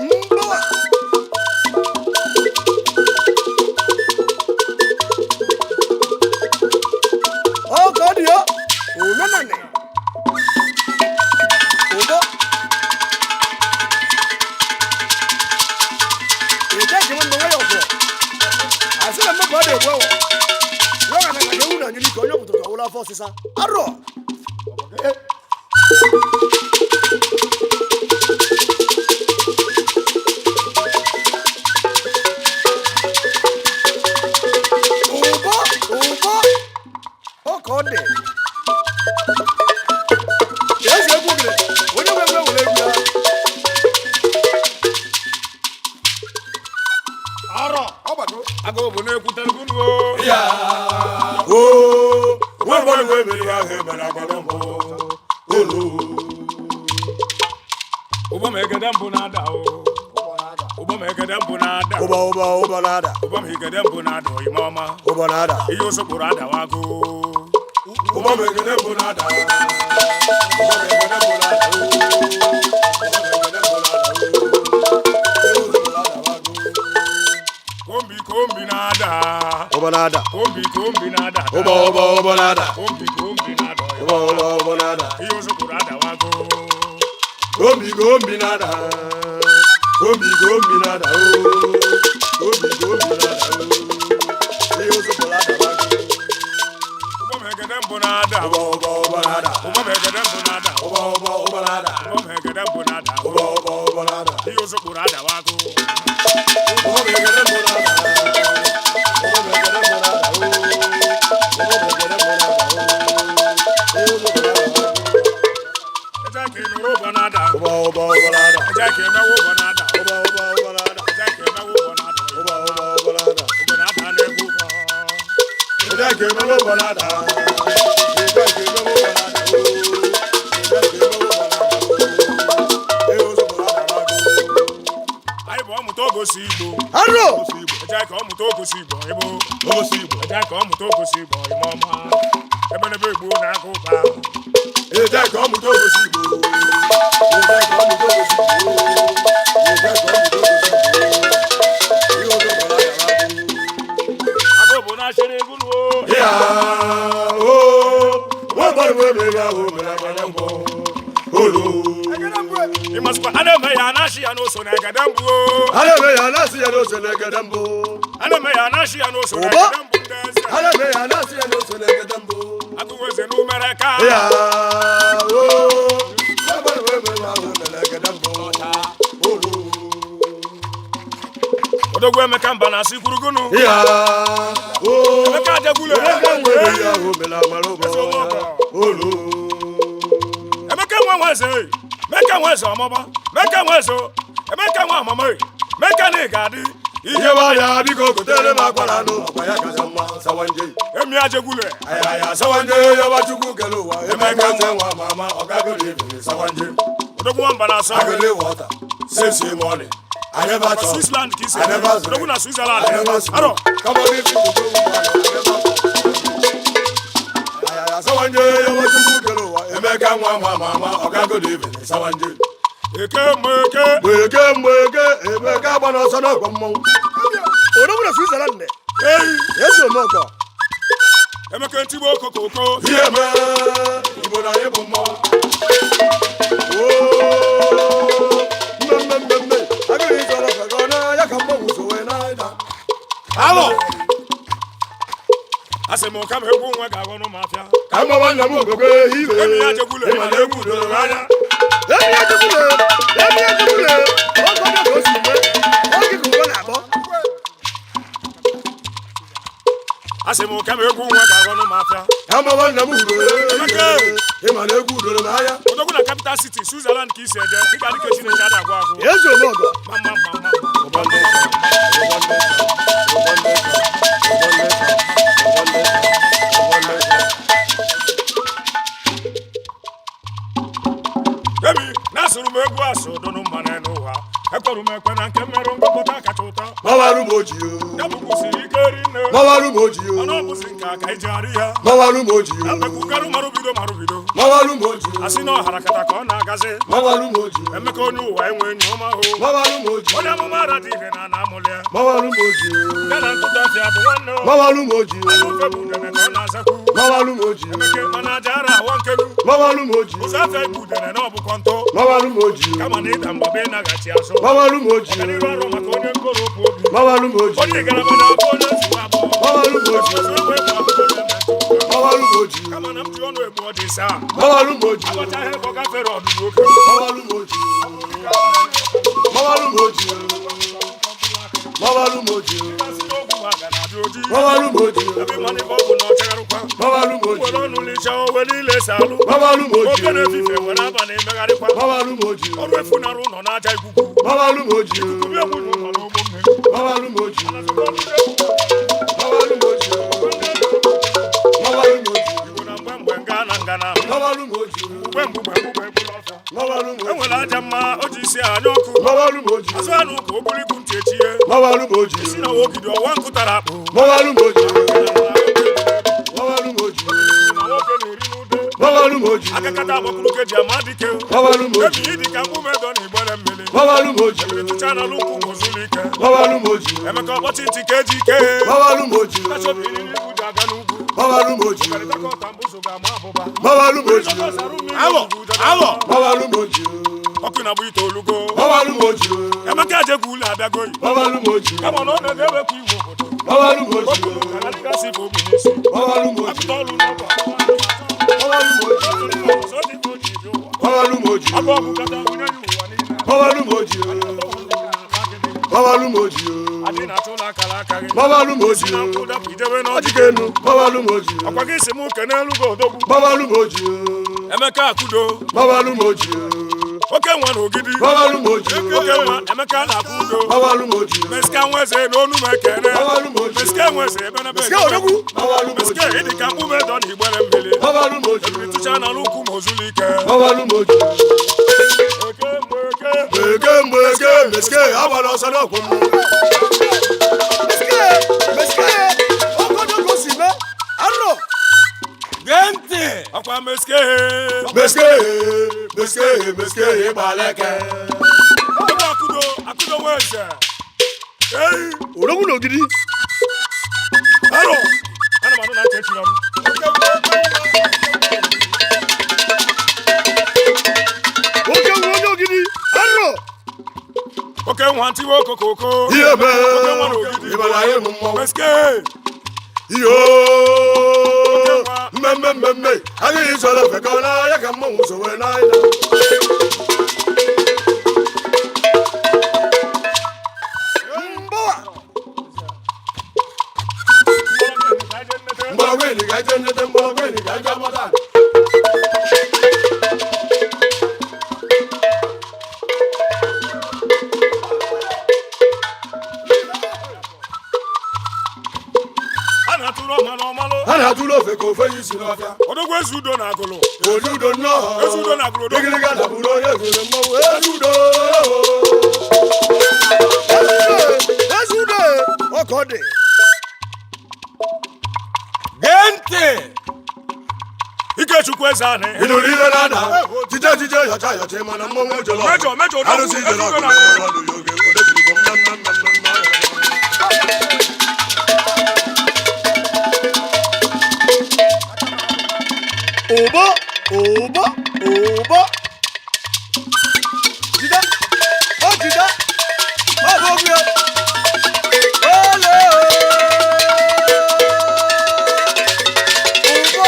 Mgbawa. Ọ ka ọ dị ya omenani ụbọ ete ekele mgbe nwayọ ọbụla asị na mmekọ ọ na-egbu awọ ya ga na ewu na anyụrụ ike onye pụtara ọwụla afọ ọsịsa arọ. Ụbọ ụbọ ọ ka ọ dị eze egwu ogere onye nwe egwu ewere egwu ya. Arọ agụ bụ na-ekwutere gị nuo. Oo, wọ́n bọ́ ni wọ́n mèrè ahụ emere agbada mbụ. Olu. Ụgbọ m egede mbụ na-ada o. Ụgbọ m egede mbụ na-ada. Ụbọ ụbọ ụbọ na-ada. Ụgbọ m egede mbụ na-ada oyime ọma. Ụbọ na-ada. Ihe ụsụkpụrụ adawago. Ụgbọ m egede mbụ na-ada. Ụgbọ m egede mbụ na-ada. Ụgbọ m egede mbụ na-ada. Ewu ụzọ na-adawago. Kombi kombi na-ada. Ụbọ na-ada. Kombi kombi na-ada. Ụbọ ụbọ ụbọ na-ada. Kombi kombi na-ada oyime Ụbọ ọma. ụbọ ụbọ na-ada. Ihe ụsụkpụrụ adawago. Kombi kombi na-ada. Kombi kombi na-ada. Oo. Kombi kombi na-ada. Oo. Ihe ụzọ na-adawago. Ụgbọ m egede mbụ na-ada. Ụgbọ ụgbọ ụgbọ na-ada. Ụgbọ m egede mbụ na-ada. Ụgbọ ụgbọ ụgbọ na-ada. Ụgbọ m egede mbụ na-ada. Ụgbọ ụgbọ ụgbọ na-ada. Ihe ụsụkpụrụ adawago. Ụgbọ m egede mbụ na-ada. Ụgbọ m egede mbụ na-ada. Oo. Ụgbọ m egede mbụ na-ada. Oo. Ihe ụzọ na-adawago. Eje ka ị nụrụ ụbọ na-ada. Ụgbọ ụgbọ ụgbọ na-ada. Eje ka emewe ụbọ na-ada. Ụgbọ ụgbọ ụgbọ na-ada. Eje ka emewe ụbọ na-ada. Ụgbọ ụgbọ ụgbọ na-ada. Ụbọ na-ada na-egwu ụbọ. Ebe ka emewe ụgbọ na-ada. Ebe ka emewe ụgbọ na-ada. Oo. Ebe ka emewe ụgbọ na-ada. Oo. Ihe ụzọ na-adawago. Anyị bụ ọmụta ogosi Igbo. Arọ. Eje ka ọmụta ogosi Igbo ịbụ. Ogosi Igbo. Eje ka ọmụta ogosi Igbo ime ọma. Ebenebe Igbo na-aka ụka. Ebe ka ọmụta ogosi Igbo. Ebe ka ọmụta ogosi Igbo. Ebe ka ọmụta ogosi Igbo. Ihe ụzọ na-adawago. Agụ bụ na achịrị egwu nuo. Ya oo, wọ́n bá wọ́n mèrè ahụ mere agbada mbụ. Olu. Ịmasịkwa a na-eme ya na-achị ya n'oso na egede mbụ o. A na-eme ya na-asị ya n'ose na-egede mbụ. A na-eme ya na-achị ya n'oso na Ụbọ. egede mbụ ndị eze. A na-eme ya na-asị ya n'ose na-egede mbụ. Agụ eze n'umere ka. Ya oo, wọ́n bá wọ́n mèrè ahụ mere egede mbụ. Olu. Odogwu Emeka mba na-asị kwurugunu. Ya oo, Emeka Ajegbule. Emeka nwere ya ahụ mere amara ụbọ. Olu. Emeka nwe nwe eze. Meka nwe eze ọmọba. Meka nwe eze. Emeka nwe amama. Meka na ị ga-adị. Ihe Ihe ya biko gotere m akwara anụ ọkwa ya kacha mma sawanje. Emi Ajegbule. Ayaya sawanje yọba chukwu kere ụwa Emeka nze nwa mama ọgagoro ebere sawanje. Odogwu nwamba na-asọ. Agole water save save money. I never chop. Switzerland ka isi. I never drink. Odogwu na Switzerland. I never smoke. Arọ. Come on, if you go I never Ayaya sawanje yọba chukwu kere ụwa Emeka nwa nwa mama ọgagoro ebere sawanje. Eke meke. Mgbeke mgbeke Emeka agba n'ọsọ n'ọgọ mmọnwụ. Odogwu na Switzerland. Eyi. Eze Omeọkọ. Emeka ntigbu okokoko. Ihe mee Igbo na anyị bụ mmọnwụ. Oo, mmemme mmemme agụrụ ịzọ ọlọfego n'anya ka mmọnwụ sowe n'anya. Alọ. Asị m ka m egwu nwa ga-aghọ n'ụmụafịa. Ka mgbawa nna m ogogo ibe Emi Ajegbule. ịma na egwu doro m anya. Emi Ajegbule. Emi Ajegbule. Oge ọbịa ka o si mee. Oge ka ụbọ na-akpọ. Asị m ka m egwu nwa ga-aghọ n'ụmụafịa. Ka mgbawa nna m hụrụ Emeka. ịma na egwu doro m anya. Odogwu na capital city Switzerland ka isi eje. Ị ga-adị ka Chineke ada agwụ agwụ. Eze Omeọkọ. Ma mma mma mma mma. Ụgbọ ndị nsọ, ụgbọ ndị nsọ, ụgbọ ndị nsọ, ụgbọ ndị nsọ, ụgbọ ndị nsọ, ụgbọ ndị nsọ. Ebi na-asụrụ m egwu asụ dụnụ mma n'elu ụwa. Ekwerụ m ekwe na nke mmerụ ngụpụta kacha ụtọ. Mawaru m oji o. Ya bụkwusiri ike rinne. Mawaru m oji o. Mana ọ bụzi nke a ka iji arị ya. Mawaru m oji o. Emekwukarụ marụbido marụbido. Mawaru m oji o. Asị na ọhara kata ka ọ na-agazi. Mawaru m oji o. Emeka onye ụwa enwe enyi ọma hụ. Mawaru m oji o. Onye amụma ara dị ire na ana amụlị ya. Mawaru m oji o. Ya na nkụta ọfịa bụ nwanne o. Mawaru m oji o. Anụ ofe bụ udene ka ọ na-azakwu. Mawaru m oji o. Emeka mana aja ara awa nkelu. Mawaru m oji o. Ụzọ afịa ibu udene na ọbụkọ ntụ. Mawaru m oji o. Kama na ịda mgbe ị naghachi azụ. Mawaru m oji o. Ọganiru arụ maka onye nkoro opu obi. Mawaru m oji o. Onye garaba na-abụ onye nsogbu abụọ. Mawaru m oji o. Ozu egbe bụ akụkọ na-eme ntụ. Mawaru m oji o. Kama na m ji ọnụ egbu ọ dị saa. Mawaru m oji o. Agbachaghị ebe ọ gafere ọdụdụ oke. Mawaru m oji o. Mawaru m oji o. Mawaru m oji o. Asị na ogwu ma ga na-adị ojii. Mawaru m oji o. Ebe ịma n'ife ọ bụ na ọ chagharịkwa. Mawaru m oji Were o. ọnụ lichaa owe niile salụ. Mawaru m oji Oke o. na-efife were abalị emegharịkwa. Mawaru m oji o. Ọrụ efu nara ụlọ n'aja ikuku. Mawaru m oji o. Obi egwu na ụlọ n'ụgbọ mmiri. Mawaru m oji o. Mawaru m oji o. Mawaru m oji o. Igbo na mgbe mgbe nga na ngana. Mawaru m oji o. Mgbe mgbe mgbe mgbe mgbe ọfịa. Mawaru m oji o. Enwere aja mma o ji isi anya ọkụ. Mawaru m oji o. Azụ anụ ka ogbulikwu ntị echie. Mawaru m oji Si o. na wogidi ọwa nkụ tara akpụ. Mawaru m oji o. Mawaru m oji o. Na nwoke na-eri n'ude. Mawaru m oji o. Akakata agbakụrụ ka eji ama dike. Mawaru m oji Ebi o. ịdị ka mkpume dọ na igbere mmiri. Mawaru m oji o. Tụcha na lụkwụ mozulu ike. Mawaru m oji o. Emeka ọkpọchi ntị ka eji ike. Mawaru m oji o. Kachobi eriri ibu ji aga n'ugwu. Mawaru m oji o. Karịta ka ọta mbụzụ ga-ama abụba. Mawaru m oji o. Awọ! Awọ! Mawaru m oji o. Ọkụ na-agba ite olugo. Mawaru m oji o. Emeka ejegwu ụlọ abịagoyi. Mawaru m oji o. Kama na ọ na-ewekwa iwe obodo. Mawaru m oji o. Okwu na dịgasị bụ obi n'isi. Mawaru m oji Apụta o. ọlụ n'ọgwụ. Mawaru m oji o. Ọzọ dị ka o ji bi ụwa. Mawaru m oji o. Agụ ọgwụ kata onye yi ụwa niile. Mawaru m oji o. Mawaru m oji o. Adị na-achụ ụlọ akara aka gị. Mawaru m oji Si na o. nkwụ dapụ idebe n'ọjị. Ọjị enu. Mawaru m oji o. Ọkwa gị si m kene elu gị odogwu. Mawaru m oji o. Emeka Akudo. Mawaru m oji o. Oke nwa na ogidi. Mawaru m oji o. Oke nwa Emeka na-akwụ udo. Mawaru m oji o. Mesika nweze n'onu m ekene. Mawaru m oji o. Mesika nweze ebe na Mesika odogwu. Mawaru m Mesika oji o. ịdị ka mkpume dọ na igbere mmiri. Mawaru m oji Ebiri o. tụcha na lụkwụ ma ozulu ike. Mawaru m oji o. Eke mgbe eke. Eke mgbe eke meske agbara ọsọ n'ọkwụ m. Mesike! Mesike! Ogodo ka o si mee. Arọ! Gee ntị. Ọkwa meske. Meske meske meske ịgbaleke. Odogwu Akudo Akudo nweze. Ei! Odogwu na ogidi. Aro! Ana m anụ na ntị echiri m. Oke nwa onye ogidi. Arọ! Oke nwa ntiwe okokoko. Ihe mee Oke nwa na ogidi. ịbara anyị mụ mmọnwụ. Meske. Iyo mmemme mmemme agaghị sọrọ fekọ n'ahịa ka mmọnwụ sowe n'ahịa. Mbawa! Mgbọrọgwụ enyi ka eje nnete mgbọrọgwụ enyi ka eje agbata. A na-atụrụ ọma n'ọmalụ. Ha na-atụrụ ofe ka ofe yi si n'ọfịa. Odogwu eze udo na agụlụ. Olu udo nnọọ. Eze udo na agụlụ odogwu. Igiriga dagburu onye zuru mmọnwụ. Eze udo. Eze udo! Ọka ọ dị. Gee ntị. Ikechukwu eze anị. Ịnụrụ ile na-ada. Jije jije yọcha yọcha mana mmọnwụ ejela ọgụ. Mejọ mejọ odogwu Arụsị eze ijele udo ọgụ. na agụlụ. Ọdụ ya oge, odezirigbo mmemme mmemme mmemme. Ụbọ! Ụbọ! Ụbọ! Jide! O jide! Ọ bụ ogwu ya! Ole! Ụbọ!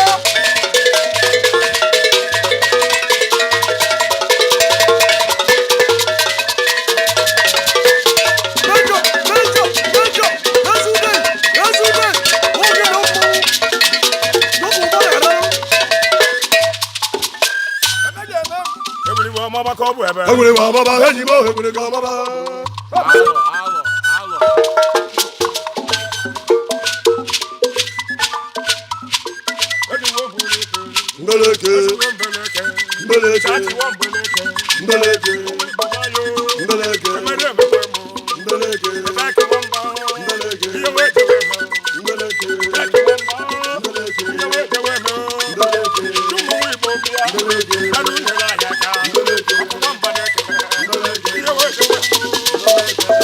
Mejọ! Mejọ! Mejọ! Ezude! Ezude! Oge na mmọnwụ! N'oge ụbọ na-ararụ. Ebiri iwe ọma ọgbakọ bụ ebe. Egwere m ọmaba, enyi m egwere gị ọmaba. Alọ, alọ, alọ. Eji iwe ohu n'ike. Mbeleke, Ezugo mbeleke. Mbeleke. Chachi nwa Mbeleke. Mbeleke. Baba yo. Mbeleke. Emere emekwe mụ. Mbeleke. Jack nwamba. Mbeleke. Ihe wee jewe mụ. Mbeleke. Jack nwamba. Mbeleke. Ihe wee jewe mụ. Mbeleke. Ụmụ Igbo bịa. Mbeleke. Anụ nyere anyị aka. Mbeleke. Ọkụ nwamba na-eke. Mbeleke. Ihe wee jewe mụ.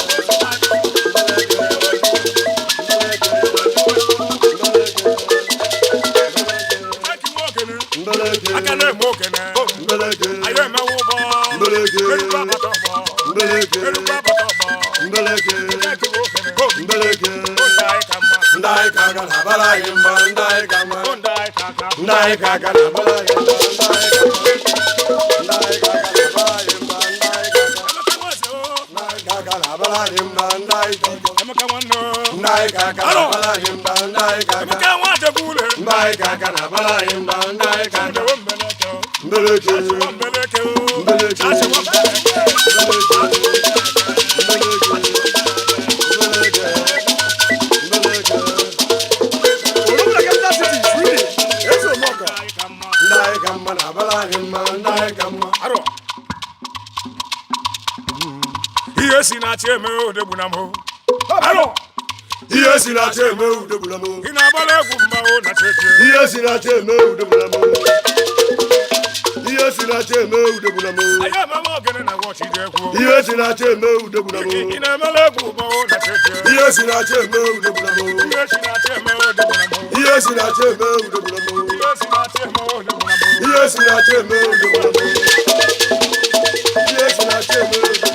Jack nwa okene. Mbeleke. Aka na-eme okene. Mbeleke. Anyị emewe ụbọ. Mbeleke. Erukwu abata ọgbọ. Mbeleke. Erukwu abata ọgbọ. Mbeleke. Jack nwa okene. Mbeleke. Ndị anyị ka mma. Ndị anyị ka aka na-abara anyị mba, ndị anyị ka mma. Ndị anyị ka aka. Ndị anyị ka aka na-abara anyị mba, ndị anyị ka mma. Ndị anyị ka aka na-abara anyị mba, ndị anyị ka aka. Emeka nwaeze o. Ndị anyị ka aka na-abara anyị mba, ndị anyị ka aka. Emeka nwanne o. Ndị anyị ka aka na-abara anyị mba, ndị anyị ka aka. Emeka nwa Ajegunle. Ndị anyị ka aka na-abara anyị mba, ndị anyị ka aka. Ndewo Mbeleke o. Mbeleke. Nwa Mbeleke o. Mbeleke. Chachi nwa Mbeleke. Mbeleke. Mbeleke. Mbeleke. Olómìnira capital city Sweden eze Omeọkọ. Anyị ka mma. Ndị anyị ka mma na-abara anyị mma, ndị anyị ka mma. Arọ. Ihe si na-achị eme odegbu na mbụ. Arọ. Ihe si na-achọ eme udegbula m. Ị na-agbara egwu mba o na cheche. Ihe si na-achọ eme udegbula m. Ihe si na-achọ eme udegbula m. Anyị ememe ogene na wọchị dị egwu. Ihe si na-achọ eme udegbula m. Ị na-emere egwu ụba o na cheche. Ihe si na-achọ eme udegbula m. Ihe si na-achị eme odegbu na mbụ. Ihe si na-achọ eme udegbula m. Ihe si na-achị eme odegbu na mbụ. Ihe si na-achọ eme udegbula m. Ihe si na-achọ eme udegbula m. Ihe si na-achọ eme udegbula m.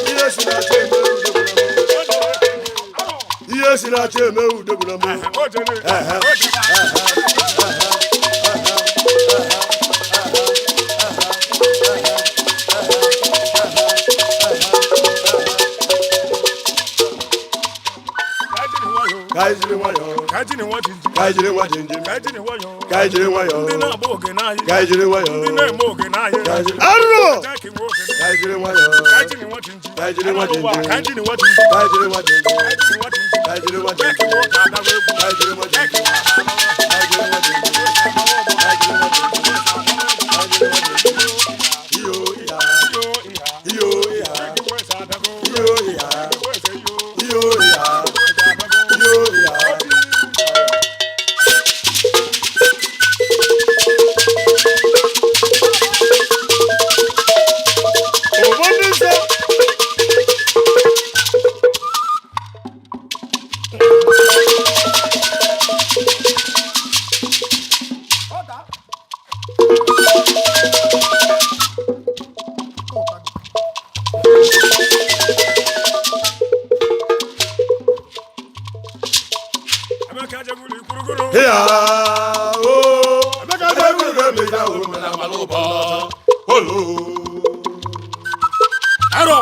Ihe si na-achọ eme udegbula m. Ihe si na-achọ eme udegbula m. O jere. O jere. Ka anyị jiri nwayọọ. Ka anyị jiri nwa jinjin. Ka anyị jiri nwa jinjin. Ka anyị jiri nwayọọ. Ka anyị jiri nwayọọ. Ndị na-agba ogene anyị. Ka anyị jiri nwayọọ. Ndị na-eme ogene anyị. Ka anyị jiri- Arụrụ! Jack nwa ogene. Ka anyị jiri nwayọọ. Ka anyị jiri nwa jinjin. Ka anyị jiri nwa jinjin. Ka anyị jiri nwa jinjin. Ka anyị jiri nwa jinjin. Ka anyị jiri nwa jinjin. Ka anyị jiri nwa Jack jinjin. nwa oge adawa egwu. Ka anyị jiri nwa Jack jinjin. nwa Ka anyị jiri nwa jinjin. Ka anyị jiri nwa jinjin. Ka anyị jiri nwa jinjin. Iyo iya. yo iya. Iyo iya. Jack nwa eze adago. Iyo iya. Nwa eze yo. Iyo iya. Nwa eze adago. Iyo iya. Obo ndị nsọ. Emeka Ajegunle ikwurugoro. Iya o. Emeka Emeka egwuru emeka o mere amala ụbọ. Olo. Arọ.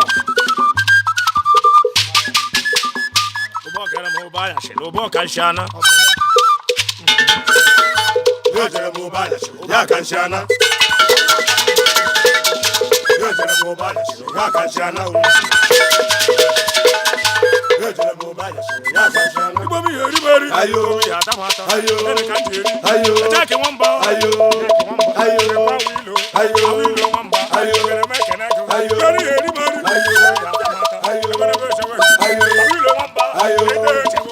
Ụbọ kere m ụbọ anyasị na ụbọ ka nshi ana. Ya jere m ụba anyasị, ya ka nshi ana. Ya jere m ụba anyasị, ya ka nshi ana o. Ya jere m ụba anyasị, ya ka nshi ana. Igbo m ihe eri m eri. Ayo. Igbo m ihe ata m ata. Ayo. Gịnị ka m ji eri? Ayo. Jack nwamba. Ayo. Jack nwamba. Ayo. Ekwe awụ ilo. Ayo. Awụ ilo nwamba. Ayo. Ekere m ekene gị. Ayo. Eri eri m eri. Ayo. Ihe ata m ata. Ayo. Ekere m echewe. Ayo. Awụ ilo nwamba. Ayo. Ede echewe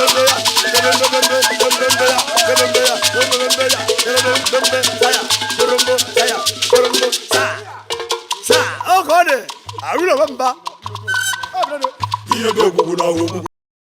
ụzọ. Ayo. Kebembe ya, kebembe ya, kebembe ya, kebembe ya, kebembe ya, kebembe ya, kebembe ya, kebembe sa, Saa, oge ọ dị, arụrụ onwe mba.